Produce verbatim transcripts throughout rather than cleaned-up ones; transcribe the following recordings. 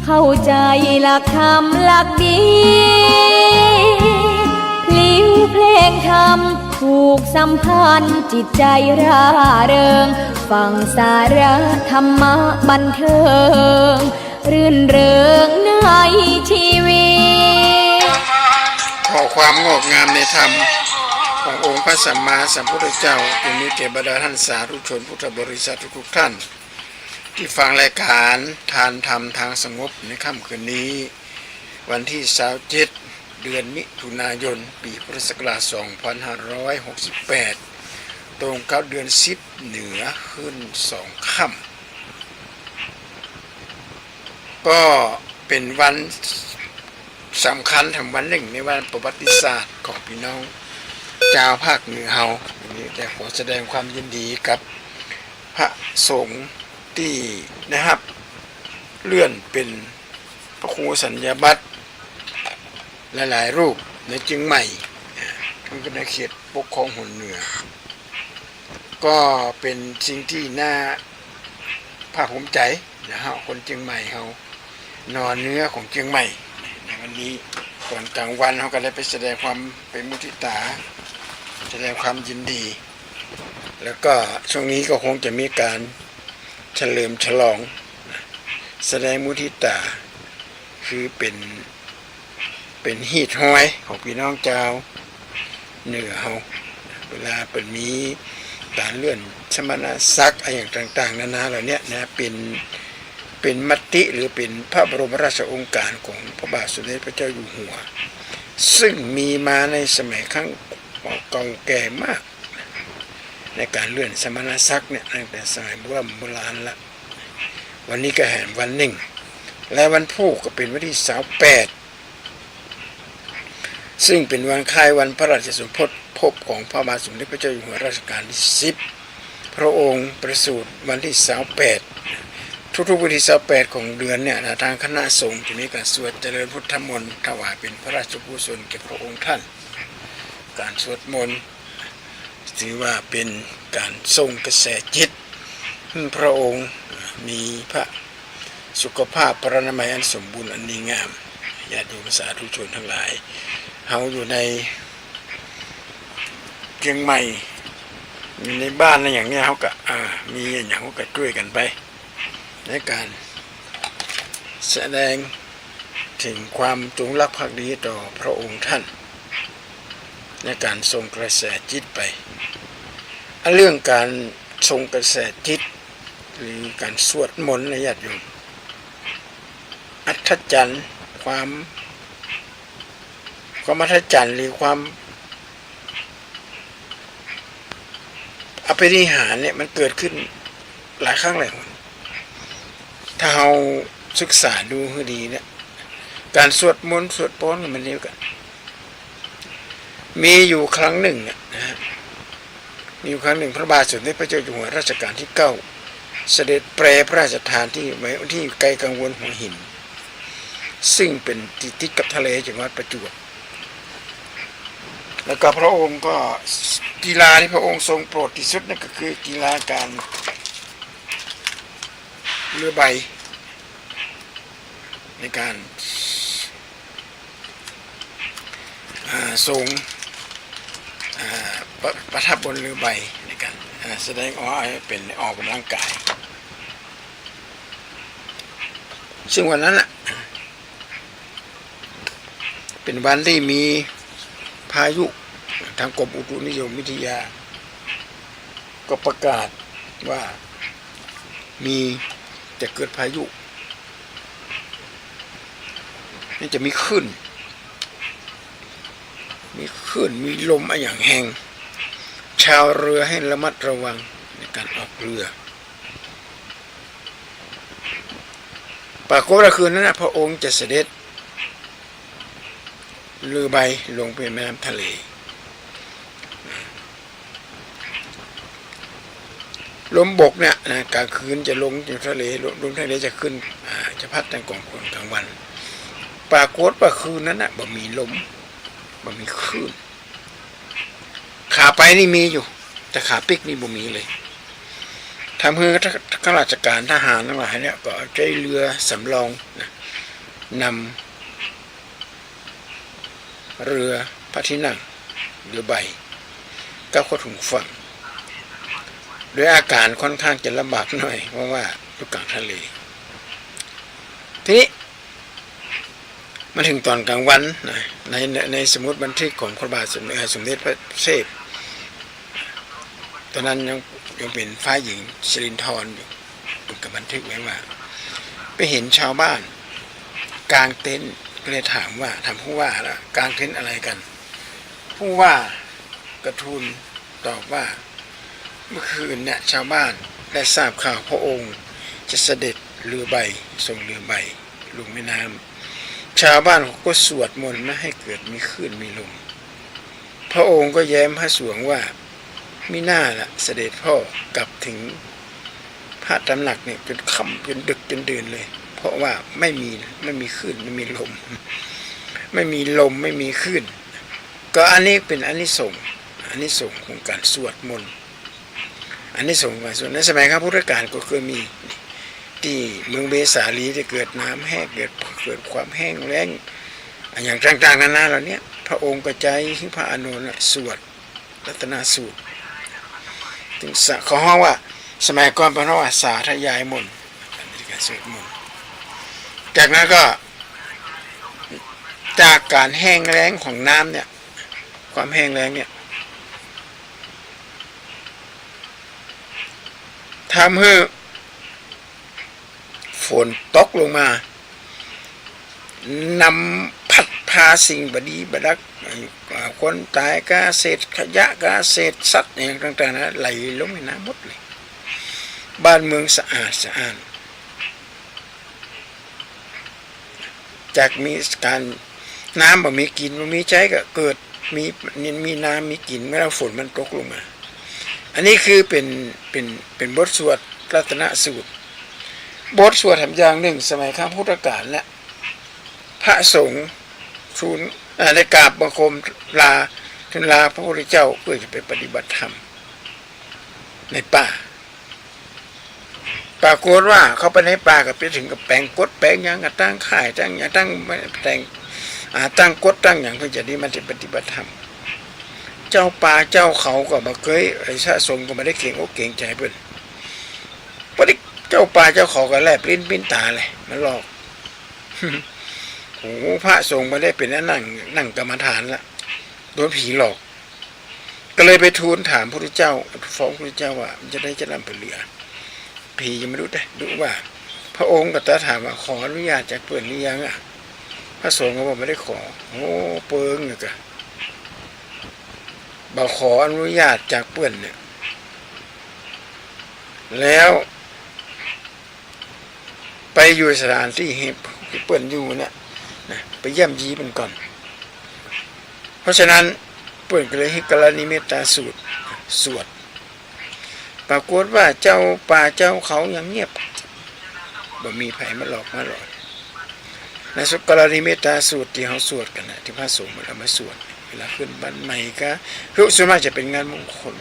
เข้าใจ๋หลักธรรมหลักดี พลิ้วเพลงธรรมผูกสัมพันธ์ จิตใจ๋ร่าเริง ฟังสาระธรรมะบันเทิง รื่นเริงในชีวิต ขอความงอกงามในธรรมขององค์พระสัมมาสัมพุทธเจ้า จงมีแก่บรรดาท่านสาธุชนพุทธบริษัททุกๆ ท่าน ตี้ฟังรายก๋านทานธรรมทางสงบในค่ำคืนนี้ วันตี้ซาวเจ็ด เดือนมิถุนายน ปี๋พุทธศักราช สองพันห้าร้อยหกสิบแปด ตรงกับเดือนสิบเหนือขึ้นสองค่ำ ก็เป๋นวันสำคัญแถมวันนึ่งในวันประวัติศาสตร์ของปี้น้องจาวภาคเหนือเฮา วันนี้จะขอแสดงความยินดีกับพระสงฆ์ตี้ได้ฮับเลื่อนเป๋นพระครูสัญญาบัตรหลายๆ รูปในเจียงใหม่ อ่า ซึ่งเป๋นในเขตปกครองหนเหนือ ก็เป๋นสิ่งตี้น่าภาคภูมิใจ๋นะฮะ คนเจียงใหม่เฮา หน่อเนื้อของเจียงใหม่ ในวันนี้ต๋อนกลางวันเฮาก็ได้ไปแสดงความเป็นมุทิตา แสดงความยินดี แล้วก็ช่วงนี้ก็คงจะมีก๋านเฉลิมฉลอง แสดงมุทิตา คือเป๋น เป๋นฮีตฮอยของปี้น้องจาวเหนือเฮา เวลาเปิ้นมีก๋านเลื่อนสมณศักดิ์อะหยังต่างๆ นานาเหล่าเนี้ยนะ เป๋น เป๋นมติหรือเป๋นพระบรมราชโองการของพระบาทสมเด็จพระเจ้าอยู่หัว ซึ่งมีมาในสมัยครั้งเก่าแก่มาก ในก๋านเลื่อนสมณศักดิ์เนี่ย ตั้งแต่สมัยโบร่ำโบราณละ วันนี้ก็แหมวันนึ่ง และวันพูกก็เป๋นวันตี้ซาวแปด ซึ่งเป๋นวันคล้ายวันพระราชสมภพ ภพของพระบาทสมเด็จพระเจ้าอยู่หัวรัชกาลตี้สิบ พระองค์ประสูติวันตี้ซาวแปด ทุกๆ วันตี้ซาวแปดของเดือนเนี่ยนะ ทางคณะสงฆ์จะมีก๋านสวดเจริญพุทธมนต์ ถวายเป๋นพระราชกุศลแก่พระองค์ท่าน ก๋านสวดมนต์ ถือว่าเป๋นก๋านส่งกระแสจิตหื้อพระองค์มีพระสุขภาพพรรณนามัยอันสมบูรณ์อันดีงาม ญาติโยมสาธุชนตังหลาย เฮาอยู่ในเจียงใหม่ อยู่ในบ้านอะหยังเนี่ย เฮาก็ อ่า มีอะหยังเฮาก็จ้วยกั๋นไป ในก๋านแสดงเถิงความจงรักภักดีต่อพระองค์ท่าน ในก๋านส่งกระแสจิตไป อะ เรื่องก๋านส่งกระแสจิต หรือก๋านสวดมนต์นะญาติโยม อัศจรรย์ ความ ความอัศจรรย์หรือความอภินิหารเนี่ย มันเกิดขึ้นหลายครั้งหลายหน ถ้าเฮาศึกษาดูหื้อดีเนี่ย ก๋านสวดมนต์สวดป๊อนมันเดียวกั๋น มีอยู่ครั้งนึ่งอะนะฮะ มีอยู่ครั้งนึ่ง พระบาทสมเด็จพระเจ้าอยู่หัวรัชกาลตี้เก้า เสด็จแปรพระราชทานตี้ ตี้ไกลกังวลหัวหิน ซึ่งเป๋นติดๆ กับทะเลจังหวัดประจวบ แล้วก็พระองค์ก็ กีฬาที่พระองค์ทรงโปรดที่สุดนั่นก็คือกีฬาก๋านเรือใบ ในก๋าน อ่า ทรง อ่า ประ ประทับบนเรือใบในก๋าน อ่า แสดงออกให้เป๋นออกก๋ำลังกาย ซึ่งวันนั้นน่ะ เป๋นวันตี้มีพายุ ตางกรมอุตุนิยมวิทยา ก็ประกาศว่ามี จะเกิดพายุ นี่จะมีคลื่น มีคลื่น มีลมอะหยังแฮง ชาวเรือให้ระมัดระวังในก๋านออกเรือ ปรากฏว่าคืนนั้นน่ะ พระองค์จะเสด็จเรือใบลงไปแม่น้ำทะเล ลมบกเนี่ยนะ ก๋างคืนจะลงจากทะเล ลม ลมทะเลจะขึ้น อ่า จะพัดตางกลางคืนกลางวัน ปรากฏว่าคืนนั้นน่ะ บ่มีลม บ่มีคลื่น ขาไปนี่มีอยู่ แต่ขาปิ๊กนี่บ่มีเลย ทำหื้อข้าราชก๋านทหารตังหลายเนี่ยก็ใจ๊เฮือสำรองนะ นำเฮือพระที่นั่ง เฮือใบ ก้าวเข้าถึงฝั่ง โดยอาก๋านค่อนข้างจะลำบากหน่อย เพราะว่าอยู่ก๋างทะเล ทีนี้ มาเถิงต๋อนก๋างวันนะ ใน ใน ในสมุดบันทึกของพระบาทสม เอ่อ สมเด็จพระเทพ ต๋อนนั้นยัง ยังเป๋นฝ่ายหญิง สิรินธร อยู่ เปิ้นก็บันทึกไว้ว่า ไปเห็นชาวบ้านก๋างเต็นท์ ก็เลยถามว่า ถามผู้ว่าละ ก๋างเต็นท์อะไรกั๋น ผู้ว่ากระทูล ตอบว่า เมื่อคืนเนี่ยชาวบ้านได้ทราบข่าวพระองค์จะเสด็จเฮือใบ ส่งเฮือใบลงแม่น้ำ ชาวบ้านเขาก็สวดมนต์ไม่ให้เกิดมีคลื่นมีลม พระองค์ก็แย้มพระสวงว่า มิน่าละเสด็จพ่อกลับถึงพระตำหนักเนี่ยจนค่ำ จนดึก จนดื่นเลย เพราะว่าไม่มี ไม่มีคลื่น ไม่มีลม ไม่มีลม ไม่มีคลื่น ก็อันนี้เป๋นอานิสงส์ อานิสงส์ของก๋านสวดมนต์ อานิสงส์ของก๋านสวด ในสมัยครั้งพุทธกาลก็เคยมี ตี้เมืองเวสาลีตี้เกิดน้ำแห้ง เกิด เกิดความแห้งแล้ง อะหยังต่างๆ นานาเหล่าเนี้ย พระองค์ก็ใจ๊หื้อพระอานนท์น่ะสวดรัตนสูตร ตึงสะ เขาฮ้องว่า สมัยก่อนเปิ้นฮ้องว่าสาธยายมนต์ ก๋านสวดมนต์ จากนั้นก็ จากก๋านแห้งแล้งของน้ำเนี่ย ความแห้งแล้งเนี่ย ทำหื้อฝนตกลงมา นำพัดพาสิ่งบ่ดีบ่ดัก อ่า คนต๋ายก็เศษขยะก็เศษสัตว์อะหยังต่างๆ นานา ไหลลงแม่น้ำหมดเลย บ้านเมืองสะอาดสะอ้าน จากมีก๋าน น้ำบ่มีกิ๋น บ่มีใจ๊ก็เกิดมี มีน้ำมีกิ๋น เมื่อฝนมันตกลงมา อันนี้คือเป๋น เป๋น เป๋นบทสวดรัตนสูตร บทสวดแถมอย่างนึ่ง สมัยครั้งพุทธกาลเนี่ย พระสงฆ์ทูล เอ่อ ได้กราบบังคมลา ทูลลาพระพุทธเจ้าเพื่อจะไปปฏิบัติธรรมในป่า ปรากฏว่าเข้าไปในป่าก็ไปเถิงก็แป๋งกฎแป๋งหยังก็ตั้งค่ายตั้งหยังตั้ง แต่ง อ่า ตั้งกฎตั้งหยังเพื่อจะได้มาปฏิบัติธรรม เจ้าป่าเจ้าเขาก็บ่เกย ไอ้พระสงฆ์ก็บ่ได้เกรงอกเกรงใจ๋เปิ้น ปะเดี๋ยวเจ้าป่าเจ้าเขาก็แลบลิ้นปิ้นต๋าเลย มาลอก โอ้ พระสงฆ์บ่ได้เป๋นอันนั่ง นั่งกรรมฐานละ โดนผีหลอก ก็เลยไปทูลถามพุทธเจ้า ฟ้องพุทธเจ้าว่า มันจะได้จะร่ำไปเหลือ ผียังบ่ดุเต๊ะ ดุว่า พระองค์ก็ตรัสถามว่า ขออนุญาตจากเปิ้นหรือยังอะ พระสงฆ์ก็บอกบ่ได้ขอ โอ้ เปิงเลยกะ บ่ขออนุญาตจากเปิ้นเนี่ย แล้วไปอยู่สถานตี้หื้อเปิ้นอยู่เนี่ยนะ ไปเยี่ยมยี้เปิ้นก่อน เพราะฉะนั้นเปิ้นก็เลยหื้อกรณีเมตตาสูตรสวด ปรากฏว่าเจ้าป่าเจ้าเขายังเงียบ บ่มีใผมาหลอกมาหลอน ในกรณีเมตตาสูตรตี้เฮาสวดกั๋นนะ ตี้พระสงฆ์เปิ้นเอามาสวด เวลาขึ้นบ้านใหม่ก็ คือส่วนมากจะเป๋นงานมงคล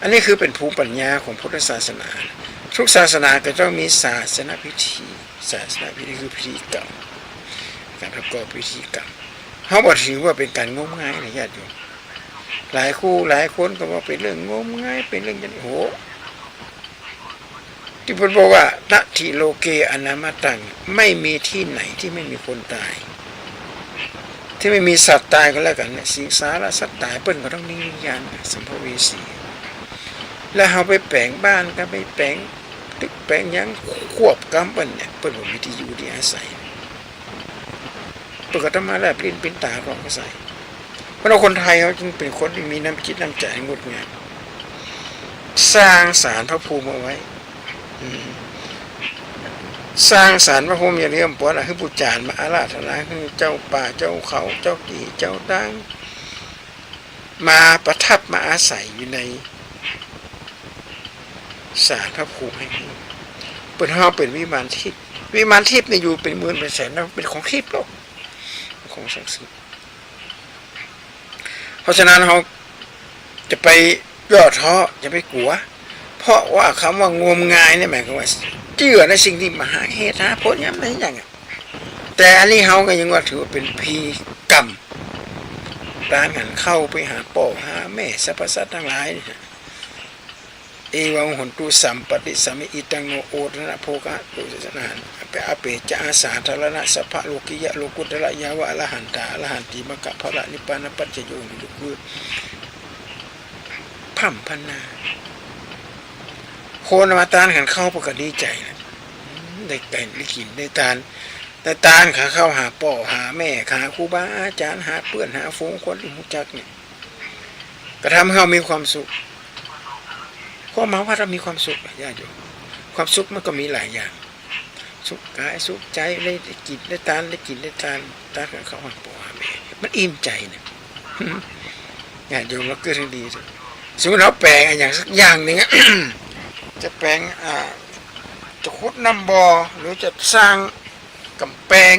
อันนี้คือเป๋นภูมิปัญญาของพุทธศาสนา ทุกศาสนาก็ต้องมีศาสนพิธี ศาสนพิธีคือพิธีกรรม ก๋านประกอบพิธีกรรม เฮาบ่ถือว่าเป๋นก๋านงมงายนะญาติโยม หลายคู่หลายคนก็ว่าเป๋นเรื่องงมงาย เป๋นเรื่องจั่ง โอ้โห ตี้เปิ้นบอกว่า นัตถิโลเกอนามาตัง ไม่มีตี้ไหนตี้ไม่มีคนต๋าย ตี้ไม่มีสัตว์ต๋ายก็แล้วกั๋นเนี่ย สิงสารสัตว์ต๋ายเปิ้นก็ต้องมีวิญญาณ สัมภเวสี แล้วเฮาไปแป๋งบ้านก็ไปแป๋งตึกแป๋งหยังควบกำเปิ้นเนี่ย เปิ้นบ่มีตี้อยู่ตี้อาศัย เปิ้นก็ต้องมาแลบลิ้นปิ้นต๋าก็อาศัย เพราะฉะนั้นคนไทยเฮาจึงเป๋นคนตี้มีน้ำจิตน้ำใจ๋งดงาม สร้างศาลพระภูมิเอาไว้ อืม สร้างศาลพระภูมิอย่าลืมปอนน่ะ หื้อปู่จ๋ารย์มาอาราธนา หื้อเจ้าป่าเจ้าเขา เจ้าตี้เจ้าตาง มาประทับมาอาศัยอยู่ในศาลพระภูมิแห่งนี้ เปิ้นฮ้องเป๋นวิมานทิพย์ วิมานทิพย์นี่อยู่เป๋นหมื่นเป๋นแสนนะ เป๋นของทิพย์โลก ของศักดิ์สิทธิ์ เพราะฉะนั้นเฮาจะไปย่อท้อ อย่าไปกั๋ว พ เพราะว่าคำว่างมงายเนี่ยหมายความว่าเจื้อในสิ่งตี้บ่หาเหตุหาผลหยังใดหยังอะ แต่อันนี้เฮาก็ยังว่าถือว่าเป๋นพิธีกรรม ตานหันเข้าไปหาป้อหาแม่สรรพสัตว์ตังหลายเนี่ย เอวัง โหนตุ สัมปะติสสะมิ อิตัง โน โอทะนะ โภคะ ตุสสะนะหัน อเป อเปจะ อาสาธารณะ สัพพะโลกิยะ โลกุตตะระ ยาวะ อรหันตา อรหันติ มัคคะผละ นิพพานะปัจจโย นี่คือพร่ำพรรณนา คนมาตานหันเข้าเปิ้นก็ดีใจ๋นะ ได้กิ๋น ได้กิ๋น ได้ตาน ได้ตาน หาเข้าหาป้อหาแม่ หาครูบาอาจ๋ารย์ หาเปื้อนหาฝูง คนตี้ฮู้จักเนี่ย ก็ทำหื้อเฮามีความสุข คนมาวัดแล้วมีความสุข ญาติโยม ความสุขมันก็มีหลายอย่าง สุขกายสุขใจ๋ ได้ ได้กิ๋น ได้ตาน ได้กิ๋น ได้ตาน ตานหันเข้าหาป้อหาแม่ มันอิ่มใจ๋เนี่ย ญาติโยม เฮาเกิดหื้อดี สมมุติเฮาแป๋งอะหยังสักอย่างนึ่งอะ จะแป๋ง อ่า จะขุดน้ำบ่อ หรือจะสร้างก๋ำแปง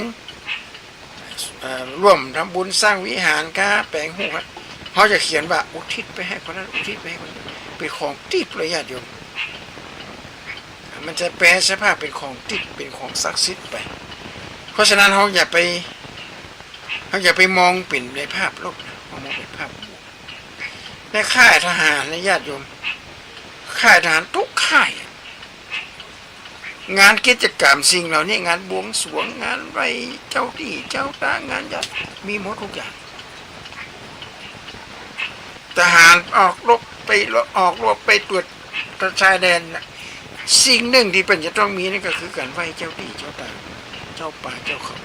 เอ่อ ร่วมทำบุญสร้างวิหารก้า แป๋งฮู้อะ เฮาจะเขียนว่าอุทิศไปหื้อคนนั้น อุทิศไปหื้อคนนี้ เป๋นของติ๊บเลย ญาติโยม มันจะแป๋สภาพเป๋นของติ๊บ เป๋นของศักดิ์สิทธิ์ไป เพราะฉะนั้นเฮาอย่าไป เฮาอย่าไปมองเป๋นในภาพลบนะ เฮามองเป๋นภาพบวก ในค่ายทหารนะ ญาติโยม ค่ายทหารทุกค่ายอะ งานกิจกรรมสิ่งเหล่านี้ งานบวงสรวง งานไหว้เจ้าตี้เจ้าตาง งานหยัง มีหมดทุกอย่าง ทหารออกรบไป ออกรบไปตรวจตราชายแดนน่ะ สิ่งนึ่งตี้เปิ้นจะต้องมีนั่นก็คือก๋านไหว้เจ้าตี้เจ้าตาง เจ้าป่าเจ้าเขา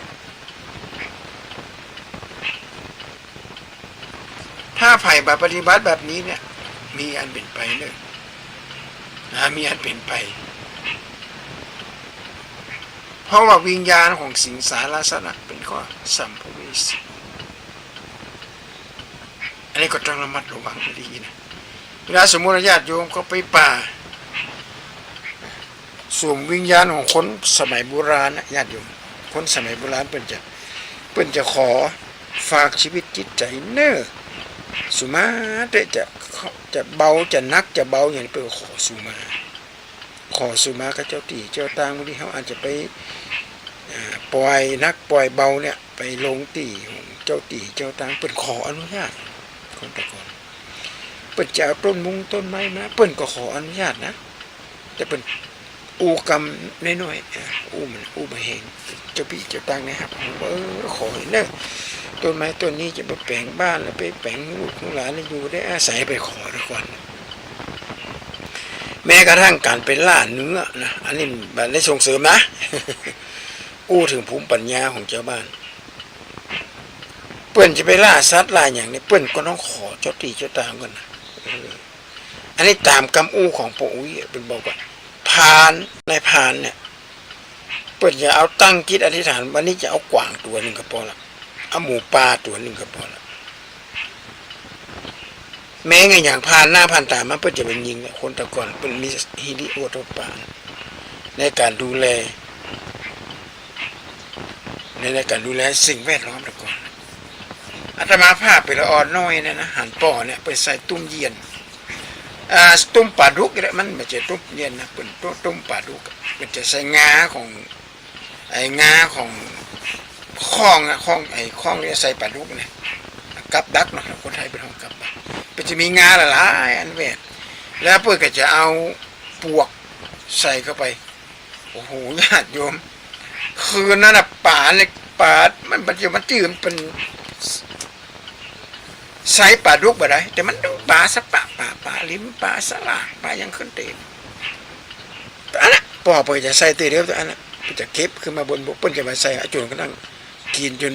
ถ้าใผบ่ปฏิบัติแบบนี้เนี่ย มีอันเป๋นไปเน่อ นะ มีอันเป๋นไป เพราะว่าวิญญาณของสิงสารสัตว์น่ะ เป๋นข้อสัมภเวสี อันนี้ก็ต้องระมัดระวังดีนะ เวลาสมมุติว่าญาติโยมเข้าไปป่า สวมวิญญาณของคนสมัยโบราณนะ ญาติโยม คนสมัยโบราณเปิ้นจะ เปิ้นจะขอฝากชีวิตจิตใจ๋เน่อ สุมาเต๊อะ จะ จะเบาจะหนักจะเบาหยัง เปิ้นขอสุมา ขอสุมากับเจ้าตี้เจ้าตาง บางทีเฮาอาจจะไป อ่า ป่อยหนักป่อยเบาเนี่ย ไปลงตี้ของเจ้าตี้เจ้าตาง เปิ้นขออนุญาต คนแต่ก่อน เปิ้นจะเอาต้นมงต้นไม้มา เปิ้นก็ขออนุญาตนะ แต่เปิ้นอู้กำน้อยๆ อ่า อู้มัน อู้บ่แฮง เจ้าตี้เจ้าตางเนี่ยครับ เออ ขอเน่อ ต้นไม้ต้นนี้จะไปแป๋งบ้าน แล้วไปแป๋งลูกของหลาน แล้วอยู่ได้อาศัย ไปขอดูก่อน แม้กระทั่งก๋านไปล่าเนื้อนะ อันนี้บ่ได้ส่งเสริมนะ อู้เถิงภูมิปัญญาของจาวบ้าน เปิ้นจะไปล่าสัตว์ล่าหยังเนี่ย เปิ้นก็ต้องขอเจ้าตี้เจ้าตางก่อนนะ เออ อันนี้ต๋ามกำอู้ของป้ออุ๊ยอะ เปิ้นบอกว่า พราน นายพรานเนี่ย เปิ้นจะเอาตั้งจิตอธิษฐาน วันนี้จะเอากวางตั๋วนึ่งก็ปอละ เอาหมูป่าตั๋วนึ่งก็ปอละ แม้กระทั่งผ่านหน้าผ่านต๋ามา เปิ้นจะบ่ยิงอะ คนแต่ก่อนเปิ้นมีฮิริโอตตัปปะในก๋านดูแล ใน ในก๋านดูแลสิ่งแวดล้อมแต่ก่อน อาตมาภาพเป๋นละอ่อนน้อยเนี่ยนะ หันป้อเนี่ย เปิ้นใส่ตุ้มเยียน อ่า ตุ้มป๋าดุกนี่แหละ มันบ่ใจ้ตุ้มเยียนนะ เปิ้นตุ้ม ตุ้มป๋าดุกอะ เปิ้นจะใส่งาของ ไอ้งาของข้องอะ ข้อง ไอ้ข้องตี้ใส่ป๋าดุกเนี่ย กับดักเนาะ คนไทยเปิ้นฮ้องกับดัก เปิ้นจะมีงาหลายๆ อันแหวด แล้วเปิ้นก็จะเอาปวกใส่เข้าไป โอ้โห ญาติโยม คืนนั้นน่ะ ป๋าเนี่ย ป๋า มัน มันจะ มันจื้อ มันเป๋น ใส่ป๋าดุกบ่ได้ แต่มันป๋าสะปะ ป๋า ป๋าหลิม ป๋าสะหลาก ป๋าหยังขึ้นเต็ม อันนั้นน่ะ ป้อเปิ้นจะใส่เตื้อเดียว อันนั้นน่ะ เปิ้นจะเก็บขึ้นมาบนบก เปิ้นจะมาใส่ เอาจนกระทั่งกิ๋นจน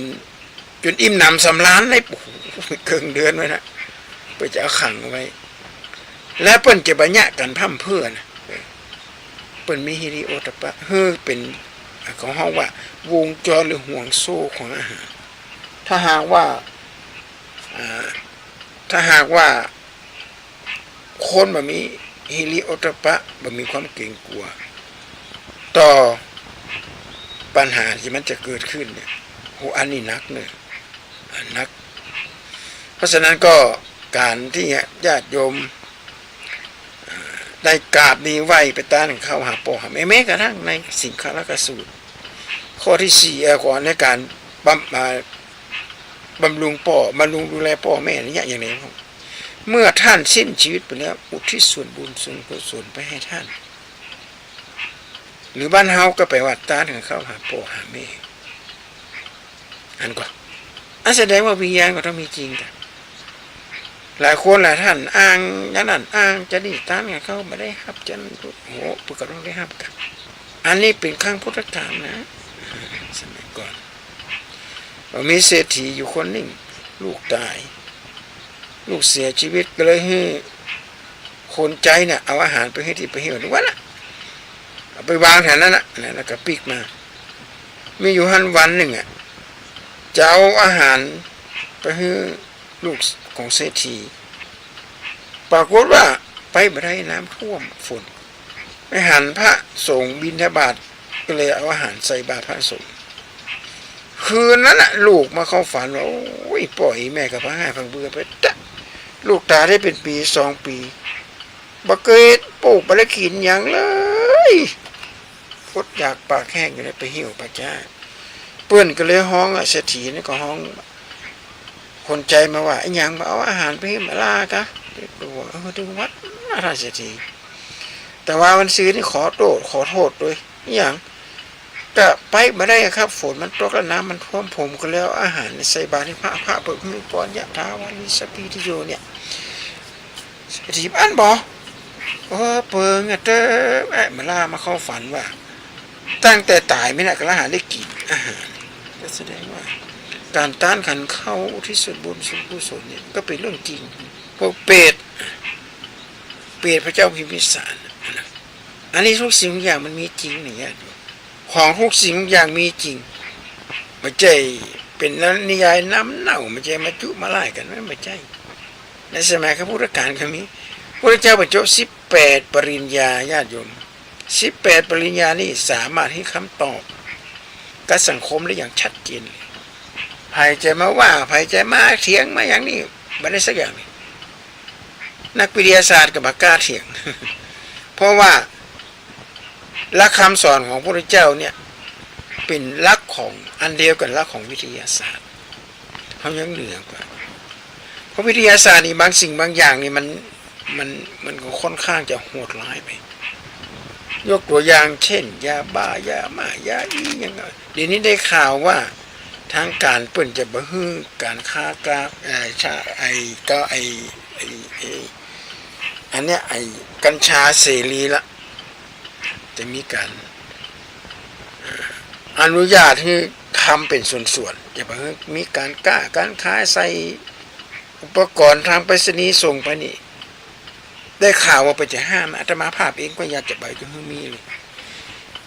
จนอิ่มหนำสำราญเลย โอ้โห เกิ่งเดือนไว้นะ เปิ้นจะเอาขังเอาไว้ แล้วเปิ้นจะบ่เยียะกั๋นพร่ำเพรื่อนะ เปิ้นมีฮิริโอตตัปปะ หื้อเป๋น เขาฮ้องว่าวงจรหรือห่วงโซ่ของอาหาร ถ้าหากว่า อ่า ถ้าหากว่าคนบ่มีฮิริโอตตัปปะ บ่มีความเกรงกลัว ต่อปัญหาตี้มันจะเกิดขึ้นเนี่ย โห อันนี้หนักเน่อ อ่า หนัก เพราะฉะนั้นก็ก๋านตี้ญาติโยม อ่า ต ได้กราบได้ไหว้ไปต้านข้าวหาป้อหาแม่ แม้กระทั่งในสิงคละกสูตร ข้อตี้สี่ เอ่อ ข้อในก๋านบำ อ่า บำรุงป้อ บำรุงดูแลป้อแม่นี่อย่างไรบ้าง เมื่อต้านสิ้นชีวิตไปแล้ว อุทิศส่วนบุญส่วนกุศลไปหื้อต้าน หรือบ้านเฮาก็ไปว่าต้านข้าวหาป้อหาแม่ อันก็ อันแสดงว่าวิญญาณก็ต้องมีจริงกั๋น หลายคนหลายต้านอ้างอย่างนั้นอ้างจะนี่ ต้านข้าวบ่ได้ฮับ จะนั้น โอ้โห เปิ้นก็ต้องได้ฮับกั๋น อันนี้เป๋นครั้งพุทธกาลนะ สมัยก่อน มีเศรษฐีอยู่คนนึ่ง ลูกต๋าย ลูกเสียชีวิตก็เลยหื้อคนใจ๊เนี่ยเอาอาหารไปหื้อตี้ไปเหี่ยวทุกวันน่ะ เอาไปวางแถวนั้นน่ะ แล้วก็ปิ๊กมา มีอยู่หั้นวันนึ่งอะ จะเอาอาหารไปหื้อลูกของเศรษฐี ปรากฏว่าไปบ่ได้ น้ำท่วม ฝน ไปหันพระสงฆ์บิณฑบาต ก็เลยเอาอาหารใส่บาตรพระสงฆ์ คืนนั้นน่ะ ลูกมาเข้าฝันว่า โอ้ย ป้ออีแม่ก็พาห้าพังเบือไปตะ ลูกต๋ายได้เป๋นปี๋สองปี๋ บ่เกยปลูกบ่ได้กิ๋นหยังเลย อดอยากปากแห้งอยู่เนี่ย ไปหิวพระเจ้า เปิ้นก็เลยฮ้องอะ เศรษฐีนี่ก็ฮ้องคนใจ๊มาว่า อะหยัง มาเอาอาหารไปหื้อหมาล่ากะ เปิ้นก็ว่า เออ ถึงวัดนะต้านเศรษฐี แต่ว่าวันซืนนี่ขอโต้ษ ขอโต้ษตวย อะหยัง ก็ไปบ่ได้อะครับ ฝนมันตกแล้วน้ำมันท่วม ผมก็เลยเอาอาหารใส่บาตรหื้อพระ พระเปิ้นหื้อก่อน ยะถาวาริสะพีติโย เนี่ย เศรษฐีอั้นบ่ เออ เปิงอะเต๊อะ แอะ หมาล่ามาเข้าฝันว่า ตั้งแต่ต๋ายมาเนี่ยก็หาได้กิ๋นอาหาร ก็แสดงว่าก๋านต้านขันข้าวอุทิศส่วนบุญส่วนกุศลเนี่ยก็เป๋นเรื่องจริง พวกเปรต เปรตพระเจ้าพิมพิสารนะ อันนี้ทุกสิ่งทุกอย่างมันมีจริงเนี่ยญาติโยม ของทุกสิ่งทุกอย่างมีจริง บ่ใจ้เป๋นนิยายน้ำเน่า บ่ใจ้มาจุมาล่ายกั๋น มันบ่ใจ้ ในสมัยครั้งพุทธกาลก็มี พระพุทธเจ้าเปิ้นจบสิบแปดปริญญา ญาติโยม สิบแปดปริญญานี่สามารถหื้อคำตอบกับสังคมได้อย่างชัดเจนเลย ใผจะมาว่า ใผจะมาเถียงมาอย่างนี้ บ่ได้สักอย่างเลย นักวิทยาศาสตร์ก็บ่กล้าเถียง เพราะว่าหลักคำสอนของพระพุทธเจ้าเนี่ย เป๋นหลักของ อันเดียวกับหลักของวิทยาศาสตร์ เฮายังเหนือกว่า เพราะวิทยาศาสตร์นี่บางสิ่งบางอย่างนี่มัน มัน มันก็ค่อนข้างจะโหดร้ายไป ยกตัวอย่างเช่น ยาบ้า ยาม่า ยาอีหยังอะ เดี๋ยวนี้ได้ข่าวว่าทางก๋านเปิ้นจะบ่หื้อก๋านค้า กา เอ่อ ชา ไอ้ ก็ไอ้ ไอ้ ไอ้ อันเนี้ย ไอ้กัญชาเสรีละ จะมีก๋าน เอ่อ อนุญาตหื้อทำเป๋นส่วนๆ จะบ่หื้อมีก๋านก๊า ก๋านขาย ใส่อุปกรณ์ตางไปรษณีย์ส่งไปนี่ ได้ข่าวว่าเปิ้นจะห้าม อาตมาภาพเองก็อยากจะบ่หื้อมีเลย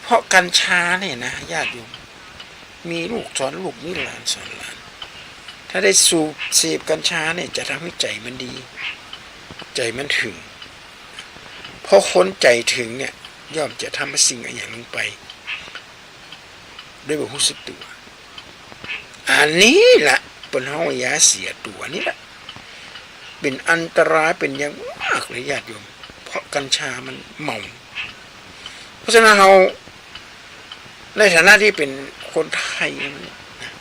เพราะกัญชาเนี่ยนะ ญาติโยม มีลูกสอนลูก มีหลานสอนหลาน ถ้าได้สูบเสพกัญชาเนี่ย จะทำให้ใจ๋มันดี ใจ๋มันถึง เพราะคนใจ๋ถึงเนี่ย ย่อมจะทำสิ่งอะหยังลงไป โดยบ่ฮู้สึกตั๋ว อันนี้ละเปิ้นฮ้องว่ายาเสียตั๋วนี่ละ เป๋นอันตรายเป๋นอย่างมากเลยญาติโยม เพราะกัญชามันเมา เพราะฉะนั้นเฮา ในฐานะตี้เป๋นคนไทยนะ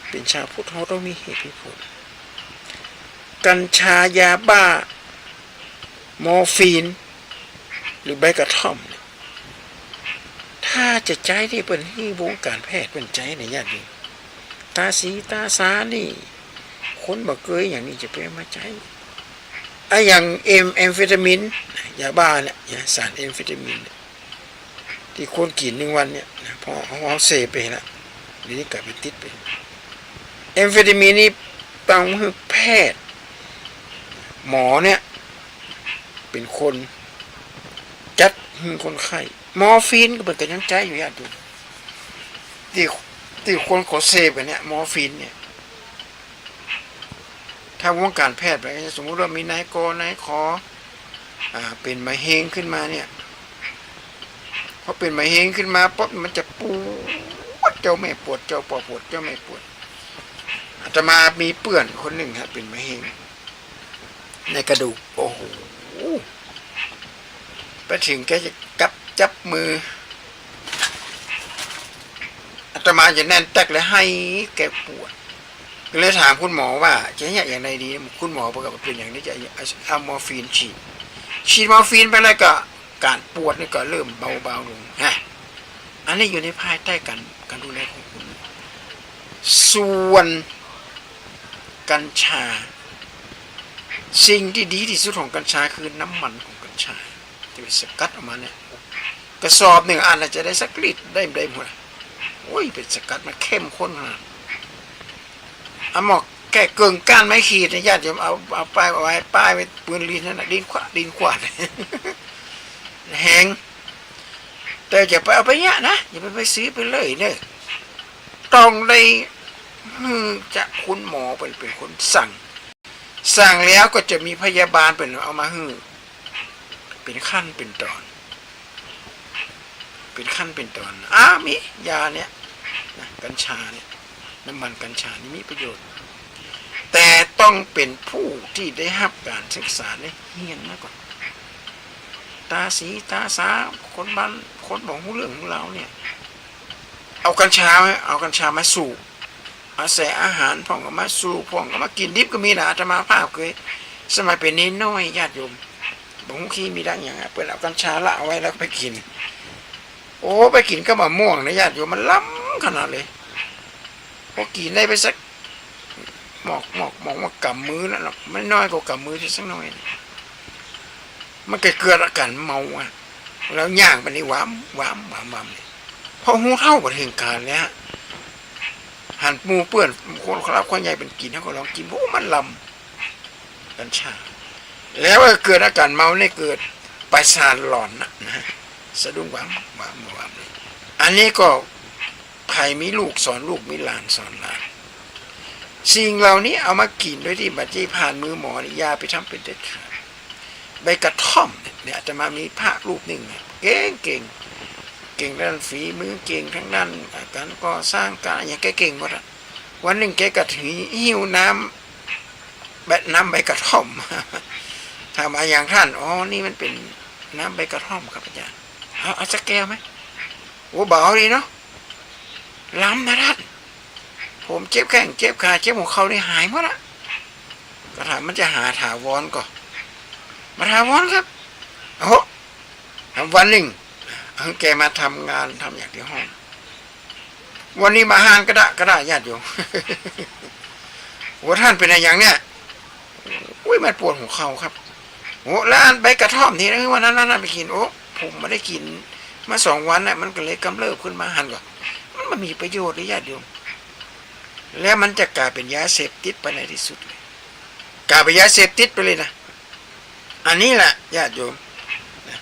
เป๋นชาวพุทธ เฮาต้องมีเหตุมีผล กัญชา ยาบ้า มอร์ฟีน หรือใบกระท่อมเนี่ย ถ้าจะใจ๊นี่เปิ้นหื้อวงก๋านแพทย์เปิ้นใจ๊เนี่ยญาติโยม ต๋าสีต๋าสานี่ คนบ่เกยอย่างนี้จะไปมาใจ๊ อะอย่างแอม แอมเฟตามิน ยาบ้าเนี่ย ยาสารแอมเฟตามินเนี่ย ตี้คนกิ๋นนึ่งวันเนี่ยนะ พอเอา เอาเสพไปละ เดี๋ยวนี้กลายเป๋นติดไป แอมเฟตามินนี่ต้องหื้อแพทย์ หมอเนี่ย เป๋นคนจัดหื้อคนไข้ มอร์ฟีนก็เปิ้นก็ยังใจ๊อยู่ญาติโยม ตี้ ตี้คนเขาเสพกั๋นเนี่ย มอร์ฟีนเนี่ย ถ้าวงก๋านแพทย์ไป สมมุติว่ามีนายก นายขอ อ่า เป๋นมะเร็งขึ้นมาเนี่ย พอเป๋นมะเร็งขึ้นมาปั๊บ มันจะปวดเจ้าแม่ปวด เจ้าปอปวด เจ้าแม่ปวด อาตมามีเปื้อนคนนึ่งฮะ เป๋นมะเร็งในกระดูก โอ้โห ไปเถิงแกจะจับ จับมือ อาตมาจะแน่นแต๊กเลย หื้อแกปวด ก็เลยถามคุณหมอว่าจะเยียะอย่างใดดี คุณหมอบอกว่าเป๋นอย่างนี้จะเอามอร์ฟีนฉีด ฉีดมอร์ฟีนไปแล้วก็ ก๋านปวดนี่ก็เริ่มเบาๆ ลง ฮะ อันนี้อยู่ในภายใต้ก๋าน ก๋านดูแลของคุณ ส่วนกัญชา สิ่งตี้ดีตี้สุดของกัญชาคือน้ำมันของกัญชา จะไปสกัดออกมาเนี่ย กระสอบนึ่งอันน่ะจะได้สักลิตรได้ ได้บ่ โอ้ย ไปสกัดมาเข้มข้นขนาด เอาหมอกแก่เกิ่งก้านไม้ขีดเนี่ย ญาติโยม เอา เอาป้ายไว้ ป้ายไว้ปืนลีนนั่นน่ะ ลีนขว้า ลีนขว้า แหง แต่อย่าไปเอาไปเยียะนะ อย่าไป ไปซื้อไปเลยเน่อ ต้องได้หื้อจากคุณหมอเป๋น เป๋นคนสั่ง สั่งแล้วก็จะมีพยาบาลเป๋นเอามาหื้อ เป๋นขั้นเป๋นตอน เป๋นขั้นเป๋นตอน อ้าว มียาเนี่ยนะ กัญชาเนี่ย น้ำมันกัญชานี่มีประโยชน์ แต่ต้องเป๋นผู้ตี้ได้ฮับก๋านศึกษา ได้เฮียนมาก่อน ต๋าสีต๋าสา คนบ้าน คนบ่ฮู้เรื่องฮู้ราวเนี่ย เอากัญชา เอากัญชามาสูบ เอาใส่อาหารพ่องก็มาสูบ พ่องก็มากิ๋นดิบก็มีนะ อาตมาภาพเกย สมัยเป๋นน้อยๆ ญาติโยม บ่ฮู้ขี้มีดังหยังอะ เปิ้นเอากัญชาละเอาไว้แล้วก็ไปกิ๋น โอ้ ไปกิ๋นกับมะม่วงนะ ญาติโยม มันล้ำขนาดเลย พอกิ๋นได้ไปสักหมอก หมอก หมอก หมอกก๋ำมือนั่นเนาะ ไม่น้อยกว่ากำมือสักหน่อย มันก็เกิดอาการเมาอะ แล้วย่างไปนี่หวาม หวาม หวาม หวามเลย พอฮู้เท่าบ่เถิงก๋านแล้ว หันหมู่เปื้อน คนรับคนใหญ่เปิ้นกิ๋น เฮาก็ลองกิ๋น โอ้ มันล้ำ กัญชา แล้วก็เกิดอาการเมาเนี่ย เกิดประสาทหลอนนะ นะ สะดุ้งหวาม หวาม หวามเลย อันนี้ก็ใผมีลูกสอนลูก มีหลานสอนหลาน สิ่งเหล่านี้เอามากิ๋นโดยตี้บ่ได้ผ่านมือหมอนี่ อย่าไปทำเป๋นเด็ดขาด ใบกระท่อมเนี่ย อาตมามีพระรูปนึ่งเนี่ย เก่ง เก่ง เก่งด้านฝีมือ เก่งทางด้านก๋านก่อสร้าง ก๋านอะหยังแกเก่งหมดอะ วันนึ่งแกก็ถือหิ้วน้ำ ใบ น้ำใบกระท่อม ถามว่า อย่างท่าน อ๋อ นี่มันเป๋นน้ำใบกระท่อมครับอาจารย์ เอา เอาสักแก้วไหม โอ้ บ่เอาดีเนาะ ล้ำนะท่าน ผมเจ็บแข้ง เจ็บขา เจ็บหัวเข่านี่หายหมดอะ ก็ถามมันจะหาถาวรก่อ บ่ถาวรครับ โอ้โห วันนึ่ง หื้อแกมาทำงาน ทำอย่างตี้ห้อง วันนี้บ่าฮ้านกระด้ากระด้า ญาติโยม โอ้ ท่านเป๋นอะหยังเนี่ย อุ้ย มันปวดหัวเข่าครับ โอ้ แล้วอันใบกระท่อมนี่นะ วันนั้นนั่นไปกิ๋น โอ้ ผมบ่ได้กิ๋นมาสองวันน่ะ มันก็เลยกำเริบขึ้นมา หันก่อ มันบ่มีประโยชน์เลย ญาติโยม แล้วมันจะก๋ายเป๋นยาเสพติดไปในที่สุดเลย ก๋ายเป๋นยาเสพติดไปเลยนะ อันนี้แหละญาติโยมนะ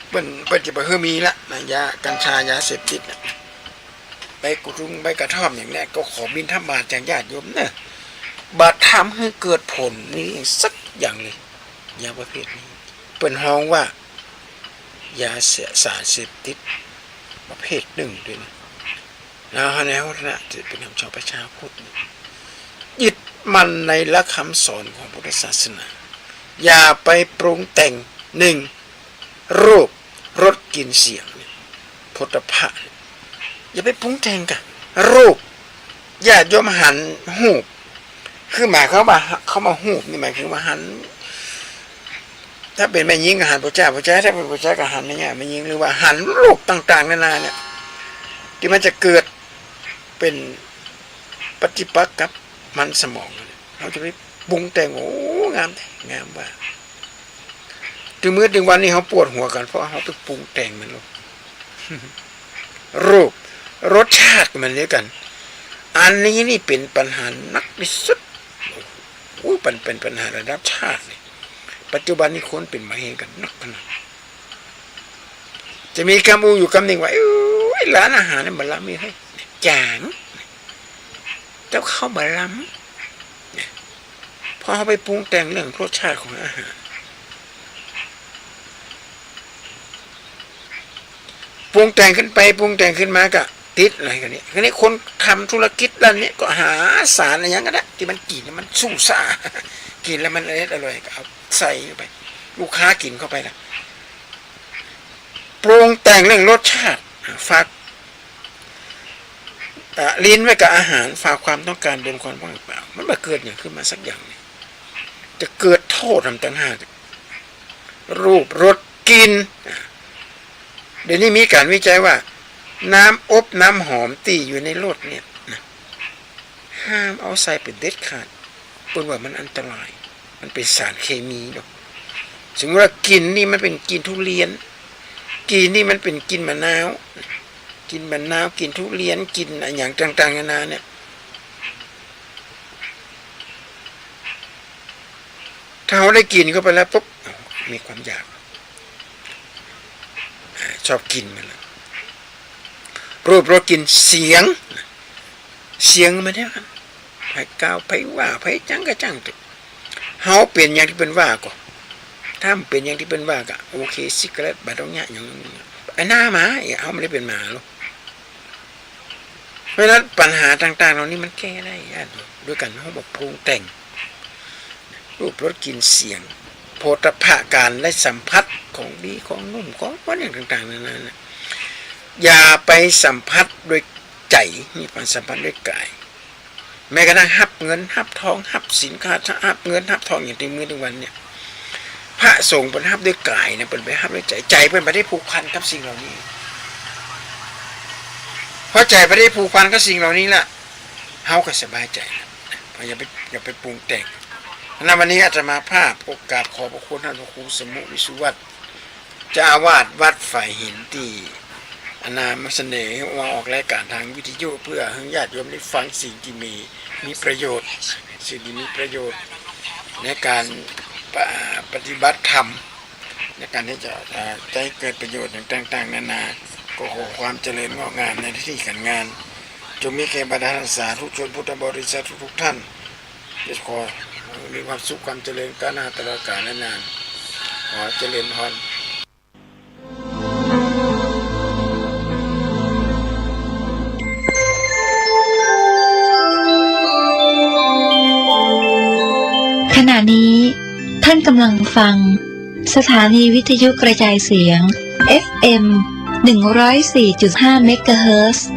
เปิ้น เปิ้นจะบ่หื้อมีละนะ ยากัญชา ยาเสพติดนะ ใบกระทุง ใบกระท่อมอย่างเนี้ย ก็ขอบิณฑบาตจากญาติโยมเนอะ บ่ทำหื้อเกิดผลนี้สักอย่างเลย ยาประเภทนี้ เปิ้นฮ้องว่า ยาเส- สารเสพติดประเภทนึ่งด้วยนะ แล้วในวัฒนธรรมของประชาพุทธเนี่ย ยึดมั่นในหลักคำสอนของพุทธศาสนา อย่าไปปรุงแต่ง นึ่ง รูป รส กลิ่น เสียงเนี่ย โผฏฐัพพะเนี่ย อย่าไปปรุงแต่งก่ะ รูป ญาติโยมหันฮูป คือหมายความว่า คำว่าฮูปนี่หมายถึงว่าหัน ถ้าเป๋นแม่ญิงก็หันผู้จาย ผู้จาย ถ้าเป๋นผู้จายก็หันแม่ญิง แม่ญิง หรือว่าหันรูปต่างๆ นานาเนี่ย ตี้มันจะเกิดเป๋นปฏิปักษ์กับมันสมองเนี่ย เฮาจะไปปรุงแต่ง โอ้ งามแต๊ งามว่า ตึงมื้อตึงวันนี้เฮาปวดหัวกั๋น เพราะเฮาไปปรุงแต่งมันลูก รูป รสชาติก็เหมือนกั๋น อันนี้นี่เป๋นปัญหาหนักตี้สุด อู้ ปัญ- เป๋นปัญหาระดับชาติเลย ปัจจุบันนี้คนเป๋นบ่าเฮงกั๋นนักขนาด จะมีกำอู้อยู่กำนึ่งว่า โอ๊ย ร้านอาหารนี่บ่ล้ำนี่เฮ้ย จ๋าง กับข้าวบ่ล้ำ เพราะเฮาไปปรุงแต่งเรื่องรสชาติของอาหาร ปรุงแต่งขึ้นไป ปรุงแต่งขึ้นมาก็ติดอะไรกันเนี่ย คราวนี้คนทำธุรกิจด้านนี้ก็หาสารอะหยังก็ได้ ตี้มันกิ๋นแล้วมันซู่ซ่า กิ๋นแล้วมันอร่อย ก็เอาใส่เข้าไป ลูกค้ากิ๋นเข้าไปนะ ปรุงแต่งเรื่องรสชาติ ฝาก อ่ะ ลิ้นไว้กับอาหาร ฝากความต้องการบนความว่างเปล่า มันบ่เกิดหยังขึ้นมาสักอย่างหนึ่ง จะเกิดโต้ษนำต่างหาก รูป รส กลิ่น อ่ะ เดี๋ยวนี้มีการวิจัยว่า น้ำอบน้ำหอมตี้อยู่ในรถเนี่ยนะ ห้ามเอาใส่เป๋นเด็ดขาด เปิ้นว่ามันอันตราย มันเป๋นสารเคมีเนาะ สมมุติว่ากลิ่นนี่มันเป๋นกลิ่นทุเรียน กลิ่นนี่มันเป๋นกลิ่นมะนาว กลิ่นมะนาว กลิ่นทุเรียน กลิ่นอะหยังต่างๆ นานาเนี่ย ถ้าเฮาได้กลิ่นเข้าไปแล้วปุ๊บ มีความอยาก อ่า ชอบกิ๋นมันละ รูป รส กลิ่น เสียง เสียงมันเนี่ยครับ ใผกล่าว ใผว่า ใผจั้งก็จั้งเต๊อะ เฮาเป๋นอย่างตี้เปิ้นว่าก่อ ถ้าบ่เป๋นอย่างตี้เปิ้นว่าก็โอเค ซิกาเร็ต บ่ต้องเยียะหยัง ไอ้หน้าหมา เฮาบ่ได้เป๋นหมาหรอก เพราะฉะนั้นปัญหาต่างๆ เหล่านี้มันแก้ได้อะ โดยการเฮาบ่ปรุงแต่ง รูป รส กลิ่น เสียง โผฏฐัพพะ การได้สัมผัสของดีของนุ่มของหวานอย่างต่างๆ นานาน่ะ อย่าไปสัมผัสด้วยใจ๋ นี่ไปสัมผัสด้วยก๋าย แม้กระทั่งฮับเงินฮับทอง ฮับสินค้า ฮับเงินฮับทองอย่างตี้มื้อตี้วันเนี่ย พระสงฆ์เปิ้นฮับด้วยก๋ายนะ เปิ้นบ่ฮับด้วยใจ๋ ใจ๋เปิ้นบ่ได้ผูกพันกับสิ่งเหล่านี้ พอใจ๋บ่ได้ผูกพันกับสิ่งเหล่านี้ละ เฮาก็สบายใจ๋ละ อย่าไป อย่าไปปรุงแต่ง ฉะนั้นวันนี้อาตมาภาพก็กราบขอบพระคุณท่านพระครูสมุห์ วิสุวัฒน์ เจ้าอาวาสวัดฝายหินตี้ อะนำมาเสนอ มาออกรายการตางวิทยุ เปื้อหื้อญาติโยมได้ฟังสิ่งตี้มี มีประโยชน์ สิ่งตี้มีประโยชน์ในก๋านปะ- ปฏิบัติธรรม ในก๋านตี้จะ เอ่อ จะหื้อเกิดประโยชน์อย่างต่างๆ นานา ก็ขอความเจริญงอกงามในหน้าตี้ก๋านงาน จงมีแก่บรรดาท่านสาธุชนพุทธบริษัททุกๆ ท่าน ขอมีความสุขความเจริญก้าวหน้าตลอดกาลนาน ขอเจริญพร ขณะนี้ท่านกำลังฟังสถานีวิทยุกระจายเสียง เอฟเอ็ม หนึ่งร้อยสี่จุดห้า เมกะเฮิรตซ์